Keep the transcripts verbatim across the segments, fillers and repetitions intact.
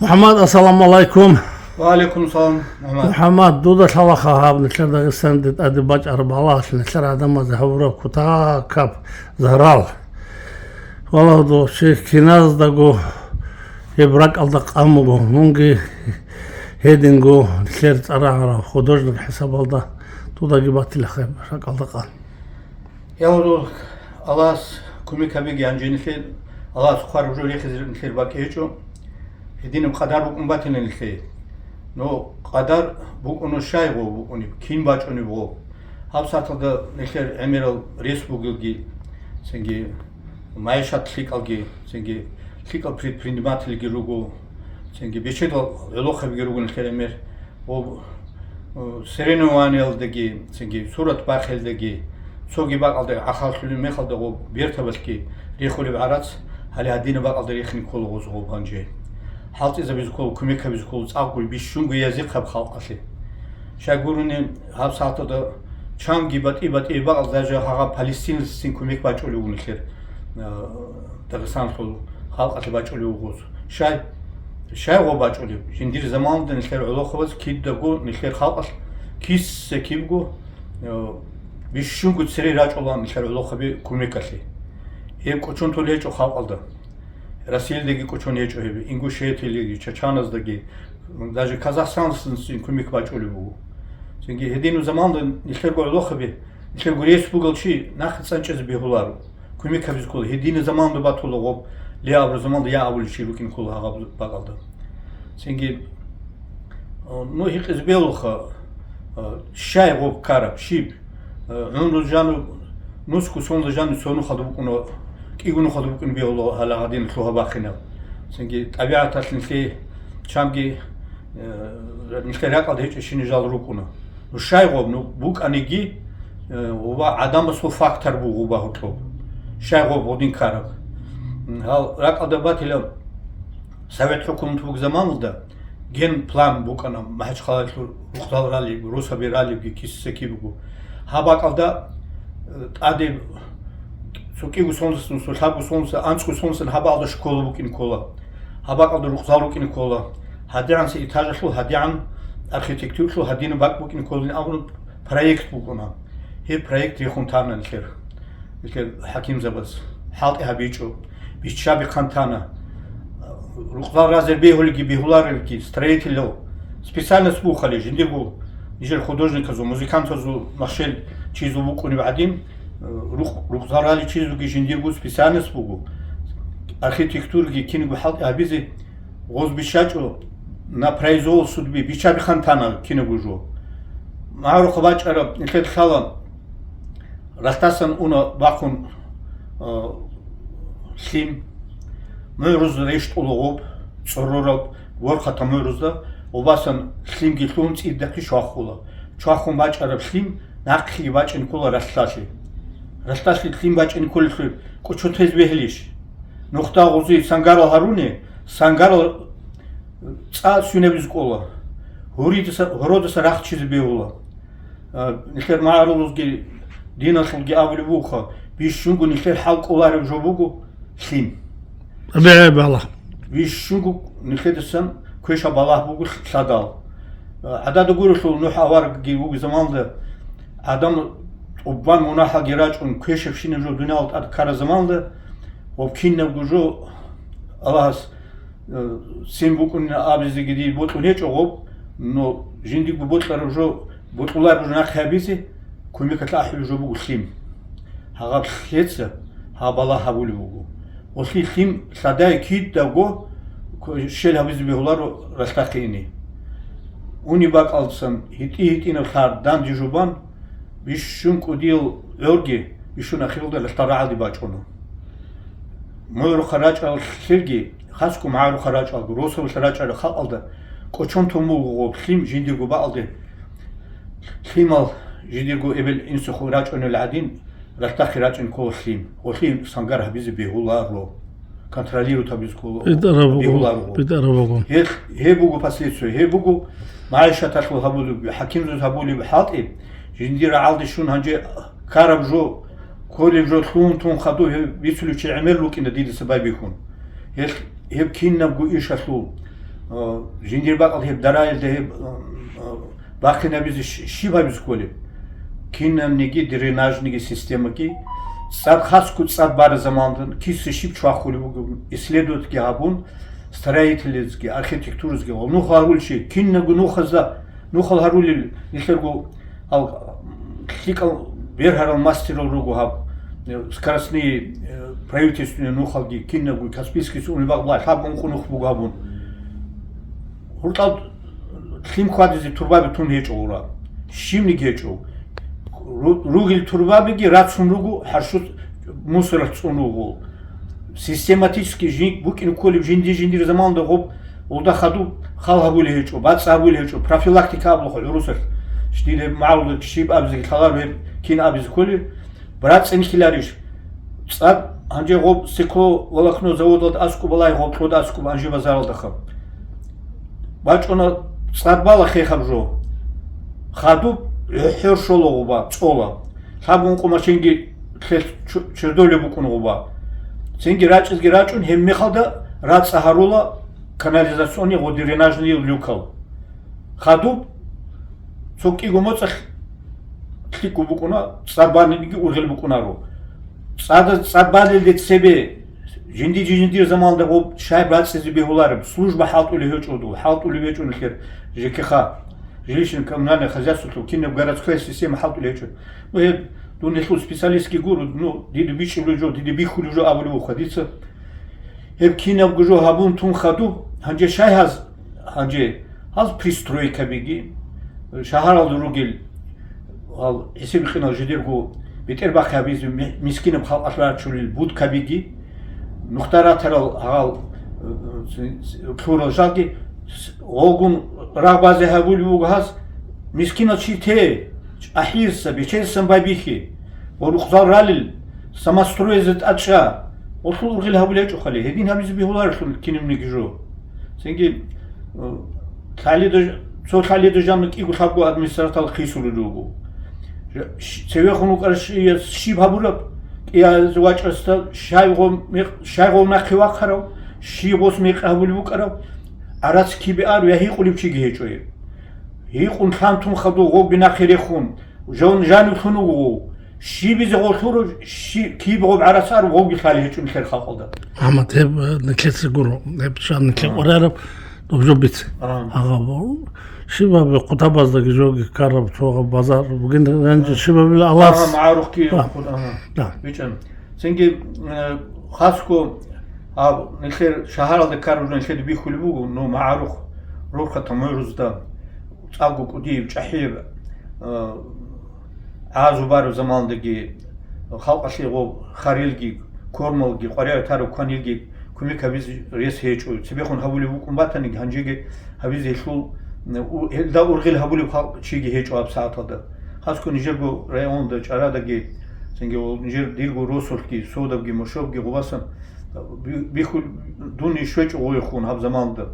МухӀаммад, ассаламу гӀалайкум. Ва гӀалайкум салам, МухӀаммад. МухӀаммад, дуда лъалаха гьаб нилъер Дагъистанде тӀаде бачӀараб балагьалъ нилъер гӀадамазе гьабураб кутакаб зарал. Валлагь, дов чи киназдаго гьеб ракӀалда къан буго, мунги гьединго нилъер цӀарагӀарав художник хӀисабалда дудаги батилаха гьеб ракӀалда къан. Я гьудул, Аллагьас кумек гьабиги гьанже нилъер, Аллагьас хъвараб жо рехизе нилъер бакӀ гьечӀо. Гьединаб къадар букӀун батила нилъее. Но къадар букӀуна щай гъо букӀунеб, кин бачӀунеб гъо. Гьаб саталда нилъер гӀемерал рес бугелги, цинги майишат лъикӀалги, цинги лъикӀал предпринимательги руго, цинги бечедал гӀолохъабиги руго нилъер гӀемер. Ва, э, соревнованиялдаги, цинги сурат бахъелдаги, цоги бакӀалда гӀахьаллъулеб мехалда гъоб бертабалъги рехулеб гӀарац, гьале гьадинаб бакӀалда рехни ккола гъоз гъоб гьанже. ХӀалтӀизабизе ккола, кумек гьабизе ккола цӀакъго бищунго язихъаб халкъалъе. Щай гурони, гьаб сагӀаталда чанги батӀи-батӀи бакӀалда даже гьагъаб палестинцин кумек бачӀулев вугин нилъер, э, Дагъистаналъул халкъалъе бачӀулев вугоз. Щай? Щай гъо бачӀулеб? Жиндир заманалда нилъер гӀолохъабаз кидаго нилъер халкъалъ киса-кибго, э, бищунго цере рачӀула нилъер гӀолохъаби кумекалъе. Гьеб кӀочон тол гьечӀо халкъалда. Россиялдаги кӀочон гьечӀо гьеб, Ингушетиялдаги, Чачаназдаги, даже Казахстаналдасан кумек бачӀулеб буго. Цинги гьединаб заманалда нилъерго гӀолохъаби, нилъерго рес бугел чи нахъе цӀанчӀезе бегьуларо. Кумек гьабизе ккола. Гьединаб заманалда батула гъоб, ле абураб заманалда я абулев чи рукӀин ккола гьагъаб бакӀалда. Цинги, э, ну, гьикъизе бегьулаха, э, щай гъоб ккараб, щиб? Э, гӀумру жану, нусго сонда жану цо нухалда букӀуна, кӀиго нухалда букӀун бегьула гьала гьадин лъугьа-бахъинал. Цинги тӀабигӀаталъ нилъее чанги, э, нилъер ракӀалда гьечӀебщинаб жал рукӀуна. Ну, щай гъоб, ну, букӀаниги, э, гъоба гӀадамасул фактор буго гъоба гьоркьоб. Щай гъоб гъодин ккараб? М, гьал ракӀалда батила Совет хӀукумат бугеб заманалда генплан букӀана, МахӀачхъалаялъул рукъзал ралебги, росаби ралебги, киса-кибего. Гьаб бакӀалда, э, тӀаде цо кӀиго соналдасан, цо лъабго соналдасан, анцӀго соналдасан гьаб бакӀалда школа букӀин ккола. Гьаб бакӀалда рукъзал рукӀин ккола. ГьадигӀанасеб этажалъул, гьадигӀан архитектуралъул гьадинаб бакӀ букӀин кколин абун проект букӀуна. Гьеб проект рехун тана нилъер, нилъер хӀакимзабаз. ХӀалтӀи гьабичӀо. Биччаби хъантана. Рукъзал разер бегьулеги бегьуларелги строителал специальность бухъали жиндирго нижер художниказул, музыкантазул, махщел чизул букӀунеб гӀадин, рукъ-, рукъзал раличизулги жиндирго специальность буго. Архитектураги кинго хӀалтӀи гьабизе гъоз биччачӀо на произвол судьбы, биччаби хъантана кинабго жо. МагӀарухъа бачӀараб нилъер лъала. Ралъдасан уна бахъун, а, лъим. МугӀрузда рещтӀула гъоб, цӀорораб ворхъата мугӀрузда, гъобасан лъимги лъугьун цӀидахъе чвахула. Чвахун бачӀараб лъим нахъеги бачӀин ккола ралъдалъе. Ралъдалъе лъим бачӀин кколелъул кӀочон тезе бегьилищ? Нухда гъузи сангарал гьаруни, сангарал цӀа сунабизе кӀола. Гьуридаса, гьородаса рахчизе бегьула. А, нилъер магӀарулазги диналъулги абулеб бугоха, бищунго нилъер хӀал кӀолареб жо буго лъим. БегӀе балагь. Бищунго нилъедасан квеша балагь буго лъадал. А, гӀадада гурелъул НухӀ аварагги вугеб заманалда, гӀадамал тӀубан мунагьалги рачӀун квешабщинаб жо дуниялалда тӀад ккараб заманалда, гъоб кинабго жо Аллагьас э, цин букӀунин абизеги дие бокьун гьечӀо гъоб, но жиндирго бокьараб жо, бокьулареб жо нахъе гьабизе, кумекалъе ахӀулеб жо буго лъим. Гьагъаб лъеца гьаб балагь гьабулеб буго. Гъолъие лъим лъадае кидаго ку-, щел гьабизе бегьуларо ралъдахъе ине. Унеб бакӀалдасан гьитӀи-гьитӀинаб лъар данде жубан, бищун кӀудиял гӀорги бищун ахиралда ралъдал рагӀалде бачӀуна. МугӀрухъа рачӀарал лъирги, хасго магӀарухъа рачӀаралго, росабалъа рачӀарал халкъалда кӀочон тун буго гъоб лъим жиндирго бакӀалде. Лъимал жиндирго эбел-инсухъе рачӀунел гӀадин, ралъдахъе рачӀин ккола лъим. Гъолъие сангар гьабизе бегьуларо. Контролировать гьабизе ккола, битӀараб буго, бегьуларо. БитӀараб буго. Гьеб, гьеб буго последствия, гьеб буго магӀишаталъул гьабулеб, хӀакимзабаз гьабулеб хӀалтӀи, жиндир рагӀалде щун гьанже ккараб жо, кколеб жо лъугьун тун хадуб гьеб бицулев чи гӀемер рукӀина дидаса байбихьун. Гьел-, гьеб кинабго ишалъул, Э, жиндир бакӀал гьеб дараялда гьеб, э, э, бахъинабизе щ-, щиб гьабизе кколеб? Кинабниги дренажниги системаги, цӀад хасго цӀад бараб заманалда киса щиб чвахулеб бугеб, исследоватьги гьабун, строителазги, архитектуразги, ва нух гьарулчи, кинабго нухазда, нухал гьарулел нилъерго гьал лъикӀал бергьарал мастерал руго гьаб, э, скоростные, э, правительственные нухалги, кинабго Каспийскица унеб бакӀ лъаб ункъо нух буго гьабун. Гьуркьал лъим хьвадизе турбаби тун гьечӀо гъура. Щибниги гьечӀо. Ру-, ругел турбабиги рацун руго, гьарщу мусоралъ цӀун руго. Систематически жин-, букӀин кколеб жинди-жиндир заманалда гъоб, гъолда хадуб хал гьабулеб гьечӀо, бацӀцӀа гьабулеб гьечӀо, профилактика абулаха гӀурусалъ. Щдилеб магӀарулда щиб абизе лъаларо гьеб кин абизе кколеб? БрацӀцӀинлъиларищ? ЦӀад гьанже гъоб стекловолокно заводалда аскӀоб балай, гъоб кьода аскӀоб анжи базаралдаха. БачӀуна цӀад бала хехаб жо. Хадуб гӀохӀор щола гъуба, цӀола. Лъаб ункъо машинги лъелъ чу-, чердолеб букӀун гъуба. Цинги рачӀизги рачӀун, гьеб мехалда рацӀцӀа гьарула канализационный ва дренажный люкал. Хадуб цо кӀиго моцӀалъ лъикӀго букӀуна, цӀад банилги ургъел букӀунаро. ЦӀада-, цӀад банилде цебе жинди-жиндир заманалда гъоб щай бацӀцӀизе бегьулареб, служба хӀалтӀулеб гьечӀо дов, хӀалтӀулеб гьечӀо нилъер ЖКХ, жилищно-коммунальное хозяйстволъул кинаб городская система хӀалтӀулеб гьечӀо. Ну, гьеб дун гьелъул специалистги гуро, ну, дида бичӀчӀулеб жо, дида бихьулеб жо абулеб буха дица. Гьеб кинабго жо гьабун тун хадуб, гьанже щай гьаз, гьанже гьаз пристройкабиги, шагьаралда ругел, гьал гьесиб-къинал жидерго бетӀербахъи гьабизе ми-, мискинаб халкъалъ рачулел будкабиги, нухда ратарал гьал, э, лъурал жалги, с-, гъолгун рагъ базе гьабулеб буго гьаз, мискинал чи те, чӀахӀиса, бечедасан байбихье, ва рукъзал ралел, самостроезе тӀачӀа, гъолъул ургъел гьабулеб гьечӀо хали, гьедин гьабизе бегьуларелъул кинабниги жо. Цинги, э, лъалида ж-, цо лъалида жанна кӀиго лъабго администратал хисулел руго. Ж-, щ-, цевехун вукӀарав щияс щиб гьабураб? КӀияз вачӀасда щайгъов мекъ-, щайгъов нахъе вахъарав, щиб гъос мекъи гьабулеб букӀарав? ГӀарац кибе ар я гьикъулев чиги гьечӀо гьеб. Гьикъун лъан тун хадув гъовги нахъе рехун, жан-, жанив лъун вуго гъов. Щибизе гъов лъурав, щи-, киб гъов гӀарац ар гъовги лъалеб гьечӀо нилъер халкъалда. Амма гьеб, э, нилъеца гуро, гьеб ша нилъер А. къваригӀараб доб жо бице. А. Агъа, бо-, щибаб къутабаздаги жоги ккараб, цогъаб базар бугин, гьанже А. щибабила Аллагьас. Агъа, магӀарухъги А. хъуд-, агьа. Да. БичӀчӀана. Цинги, э, хасго гьаб нилъер шагьаралда ккараб жо нилъеда бихьулеб буго, ну, магӀарух, рурхъа тамгӀурузда, цӀакъго кӀудияб, чӀахӀияб, э, гӀазу бараб заманалдаги, халкъалъе гъоб харилги, кормалги, къваригӀел тараб кванилги кумек гьабизе рес гьечӀо. Цебехун гьабулеб букӀун батаниги, гьанжеги гьабизе гьелъул, э, у-, гьелда ургъел гьабулеб халкъ чиги гьечӀо гьаб сагӀаталда. Хасго нижерго районда, ЧӀарадаги, цинги нижер дирго росулъги, содабги, мошобги, гъубасан би-, бихьул-, дун иш щвечӀо гъойихун гьаб заманалда.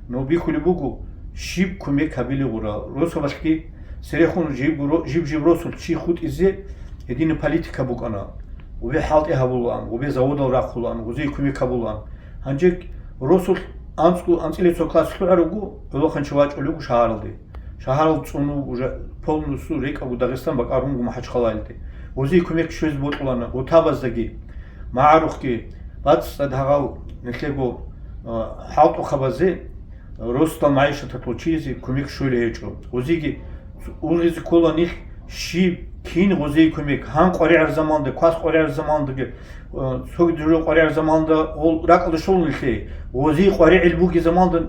Но бихьулеб буго, щиб кумек гьабилеб гъура. Росулалъги церехун жиб-, жиб-жиб росулъ чи хутӀизе гьединаб политика букӀана. Гъубе хӀалтӀи гьабулаан, гъубе заводал рахъулаан, гъузие кумек гьабулаан. Гьанже росулъ анцӀго, анцӀила цо класс лъугӀарабго, гӀолохъанчи вачӀулев вуго шагьаралде. Шагьарал цӀун вуго жа-, полностью рекӀалго Дагъистан бакӀарун буго МахӀачхъалаялде. Гъузие кумек щвезе бокьулана, гъутабаздаги, магӀарухъги, бацӀцӀад гьагъал нилъего, а, хӀалтӀухъабазе, росдал магӀишаталъул чиязе кумек щвелеб гьечӀо. Гъузиги ургъизе ккола нилъ щиб, кин гъузие кумек, гьан къваригӀел заманалда, квас къваригӀел заманалдаги, Э, цоги дужо къваригӀел заманалда гъол ракӀалда щолин нилъее, гъозие къваригӀел бугеб заманалда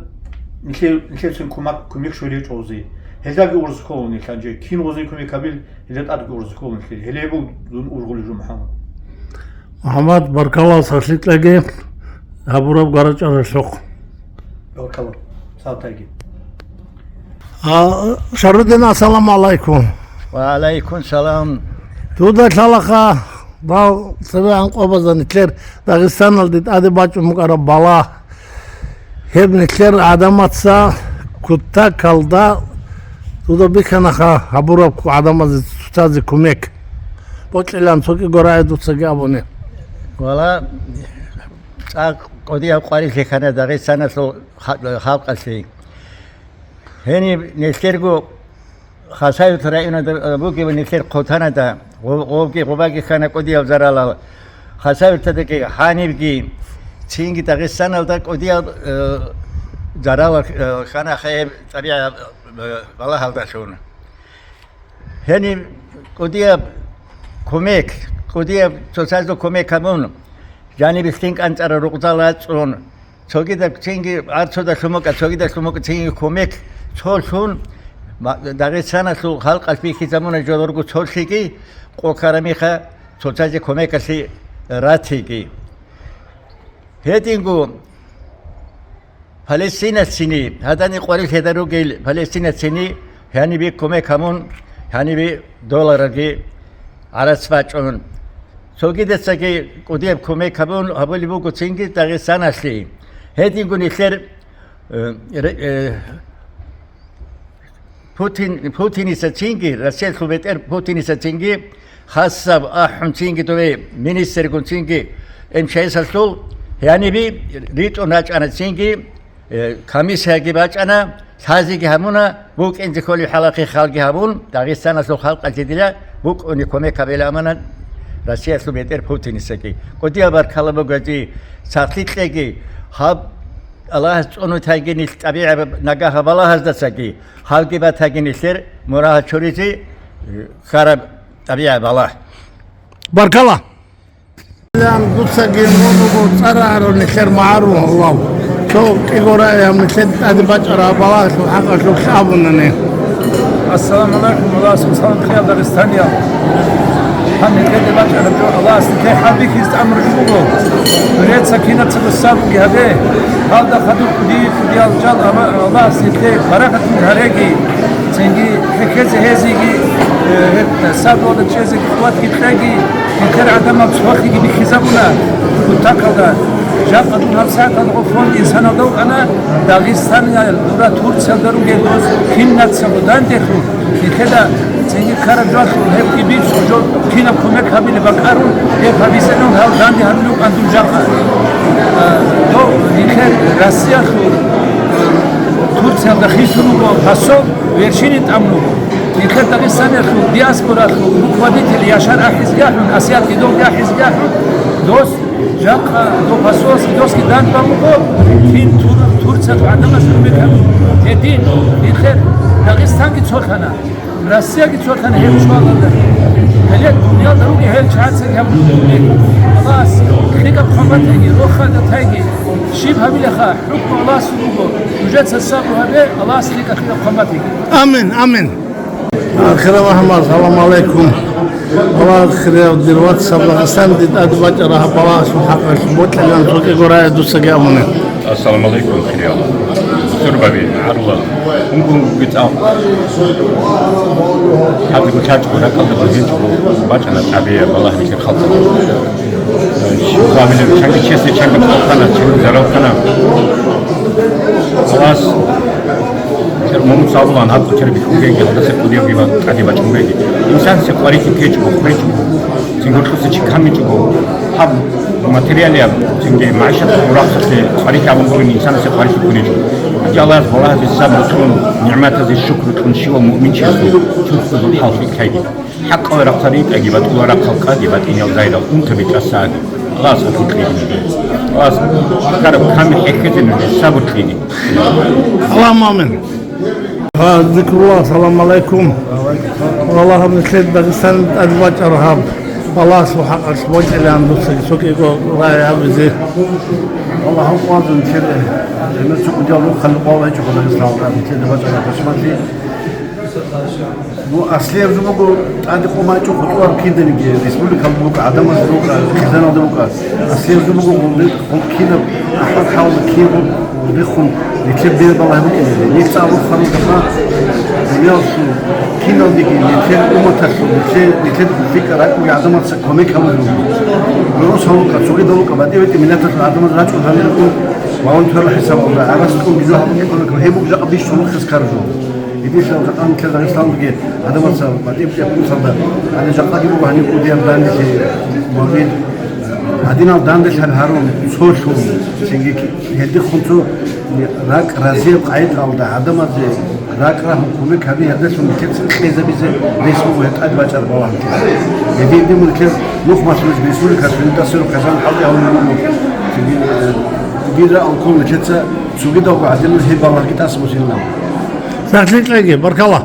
нилъе-, нилъецин кумек, кумек щвелев гьечӀо гъозие. Гьелдаги ургъизе ккола нилъ гьанже. Кин гъозие кумек гьабил, гьелда тӀадги ургъизе ккола нилъее. Гьеле буго дун ургъулев жо, МухӀаммад. МухӀаммад, баркалла сахлъи кьеги гьабураб гварачӀаралъухъ. Баркалла. Салтайги. А, Шарудин, ассаламу алайкум. Ва алайкум салам. Дуда лъалаха, бал цебе анкъвабазда нилъер Дагъистаналде тӀаде бачӀун букӀараб бала. Гьеб нилъер гӀадамаца кутакалда дуда бихьанаха гьабураб гӀадамазе цоцазе кумек. Бокьилан цо кӀиго рагӀи дуцаги абуни. Вала, цӀакъ кӀудияб къварилъи ккана Дагъистаналъул ха-, халкъалъе. Гьениб нилъерго Хасавюрт районада бугеб нилъер Хъутанада, гъо-, гъобги гъубаги ккана кӀудияб заралал. Хасавюртадаги гьанибги, цинги Дагъистаналда кӀудияб, э, заралал, э, ккана гьеб тӀабигӀат, э, балагьалдалъун. Гьениб кӀудияб кумек, кӀудияб цоцазда кумек гьабун, жаниб бихьин кӀанцӀарал рукъзал рацӀцӀун, цогидаб цинги арцуда лъумукӀа, цогидаб лъумукӀа цинги кумек цолъун, ма-, Дагъистаналъул халкъалъ бихьизабуна жодорго цолъиги, къо ккарамиха цоцазе кумекалъе ратиги. Гьединго Палестинацини, гьадани къварилъеда ругел палестинацини гьанибе кумек гьабун, гьанибе долларги гӀарац бачӀун. Цогидасаги кӀудияб кумек гьабун, гьабулеб буго цинги Дагъистаналъе. Гьединго нилъер, э, ре-, э, Путин, Путиница цинги, Россиялъул бетӀер Путиница цинги, хасаб ахӀун цинги дове министргун цинги МЧС-алъул, гьаниби ритӀун рачӀана цинги, э, комиссияги бачӀана, лъазеги гьабуна, букӀинзе кколеб хӀалахъе халги гьабун, Дагъистаналъул халкъалъе дила букӀуни кумек гьабила амана Россиялъул бетӀер Путинисаги. КӀудияб баркала бугоги, сахлъи кьеги, гьаб Аллагьас цӀунутайги нилъ тӀабигӀаб нагагьаб балагьаздасаги, гьавги батаги нилъер мурагьа чуризе, э, ккараб тӀабигӀаб балагь. Баркала. Дуцаги гьуруго цӀарагӀаро нилъер магӀарул гьав. Цо кӀиго рагӀи гьаб нилъер тӀаде бачӀараб балагьалъул хӀакъалъулъ абунани. Ассаламу алейкум, Аллагьасул салам, хириял дагъистаниял. Гьаб нилъеде бачӀараб жо Аллагьас нилъее хӀалбихьизе тӀамурги буго. Дуреца кинабцаго сабурги гьабе. Гьалда хадуб кӀудиял жал, амма Аллагьас нилъее баракатги гьареги, цинги хӀехьезе гьезиги, э, гьеб сабруялда чӀезеги къуватги кьеги, нилъер гӀадамал цохиги бихьизабуна кутакалда. Жакъа дун гьабсагӀаталда гъо фонд инсаналда вукӀана, Дагъистаниялда, дура Турциялда ругел доз кинабцаго данделъун, нилъеда цинги ккараб жоялъул гьебги бицун, жо кинаб кумек гьабилеб бакӀарун, гьеб гьабизегӀан гьал данде гьабулев вукӀан дун жакъа. А, дов нилъер Россиялъул Турциялда хисун вуго посол, вершинин тӀамун вуго. Нилъер Дагъистаниялъул диаспоралъул руководитель Яшар ахӀизги ахӀун, Асият Идолги ахӀизги ахӀун, дос жакъа дов посолалъе досги данде бан буго, гьин Тур-, Турциялъул гӀадамаз гьурмекаб гьедин, нилъер Дагъистанги цолъана, Россияги цолъана гьеб чӀвалалда. Гьеле дуниялда ругел гьел чагӀацаги гьаб буго. Аллагьас лъикӀаб хъван батайги, рохалда тайги, щиб гьабилаха, хӀукму Аллагьасул буго. Нужеца сабру гьабе, Аллагьас лъикӀаб хъван батайги. Амин, амин. Ахира Мухаммад, салам алейкум. Аллагь хирияв дир вацас Дагъистаналде тӀаде бачӀараб гьаб балагьалъул хӀакъалъулъ бокьилан цо кӀиго рагӀи дуцаги абуни. Ассаламу алейкум, хириял. Сурбаби, гӀарулал. Унго-унго бетӀал. Гьаб гьечӀого, ракӀалда гьечӀого бачӀана тӀабигӀат балагь нилъер халкъалъул. Щиб гьабилеб, чанги чеслъи, чанги хъалхъана, чанги зарал хъана. Аллагьас Муса абулан гьаб къучар бихьулгеги, гьадаса кӀудиябги ва тӀаде бачӀунгеги. Инсанасде къварилъи ккечӀого, хвечӀого, цин гьоркьоса чи камичӀого, гьаб материалияб, цинги магӀишаталъул рахъалъе къварилъи гьабун гурони инсанасде къварилъи ккунечӀо. Гьанже Аллагьас балагьазе сабру кьун, нигӀматазе шукру кьун щивав муъминчиясул чурхдузул хӀал хӀикъайги. ХӀакъалда рахъал ритӀаги, батӀулал рахъал къаги, батӀиниял загьирал унтаби тӀаса аги. Аллагьас гьаб кьеги. Аллагьас ккараб ками хӀехьезе нужее сабур кьеги. Аллагьумма амин. Ва зикруллагь, салам алейкум. Валлагь, гьаб нилъер Дагъистан тӀад бачӀараб гьаб балагьалъул хӀакъалъулъ бокьилан дуцаги цо кӀиго рагӀи гьабизе. Валлагь, гьаб къвазун нилъер гьемер цо кӀудиял рухъалил къвал гьечӀо Дагъистаналда, нилъеда бачӀараб пашманлъи. Ну, аслияб жо буго, тӀаде къо бачӀун хутӀуар кинданиги, республикалда букӀа, гӀадамазда букӀа, хъизаналда букӀа. Аслияб жо буго, гъулде-, гъул кинаб ахӀвал-хӀалда кин гъул биххун, нилъер бер балагьи букӀине. Нилъ цӀакъ рухарал гьаб дуниялалъул киналдеги, нилъер умматалъул, нилъер, нилъер лъикӀа ракӀалде гӀадамаца кумек гьабулеб буго. Росал букӀа, цогидал букӀа, батӀи-батӀи миллаталъул гӀадамаз рачӀун гьанир рукӀун, волонтерла хӀисабалда, гӀарац кьун бижун гьабун кӀолеб, гьеб буго жакъа бищун руххес ккараб жо. Гьединлъидал жакъа нилъер Дагъистаналдаги гӀадамаца батӀи-батӀи ккун цалда, гьаниб жакъаги буго гьаниб кӀудияб данделъи, мавлид, Гьадинал данделъаб гьарун, цолъун, цинги гьелдихъун цо ракӀ разияб къагӀидаялда гӀадамазе ракӀ рагьун кумек гьаби гьадалъун нилъеца кьезабизе рес буго гьеб тӀад бачӀараб балагьанлъи. Гьединго мун нилъер нухмалъулеб республикалъ жинда сверухъ хъизан хӀалтӀи гьавулеб буго. Цинги, э, дир рагӀул ккун нилъеца цогидалго гӀадинал гьеб балагьги тӀаса босилан. Сахлъи кьеги, баркала.